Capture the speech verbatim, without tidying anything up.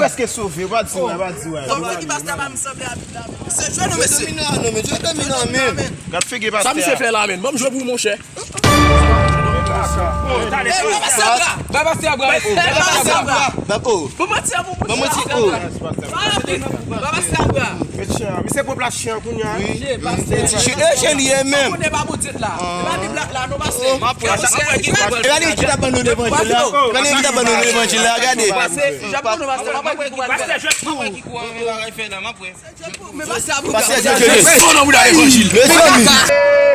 prèske sove, ou pa di mwen, pa di mwen. Kòm figi pastè pa m sanble a Bib la. Se jwe nou, mesye. Dominan, non, men jwe dominan, men. Gad figi pastè. Sa misye fè la, men? Ban m jwe pou ou, monchè. Ba pastè a bra. Ba pastè a bra. Ba pastè a bra. Ba pastè a bra. Ba pastè a bra. Ba pastè a bra. Mesye, misye pran plas chen an kounye a. Wi. Ti chen, e chen li ye menm. Konnen pa Bondye la. E pa Bib la, la, non, pastè. E pa li ki t ap ban nou levanjil la. E pa li ki t ap ban nou levanjil la, gade. Pastè, jwe pou ou. Pastè, jwe pou ou. Mezanmi.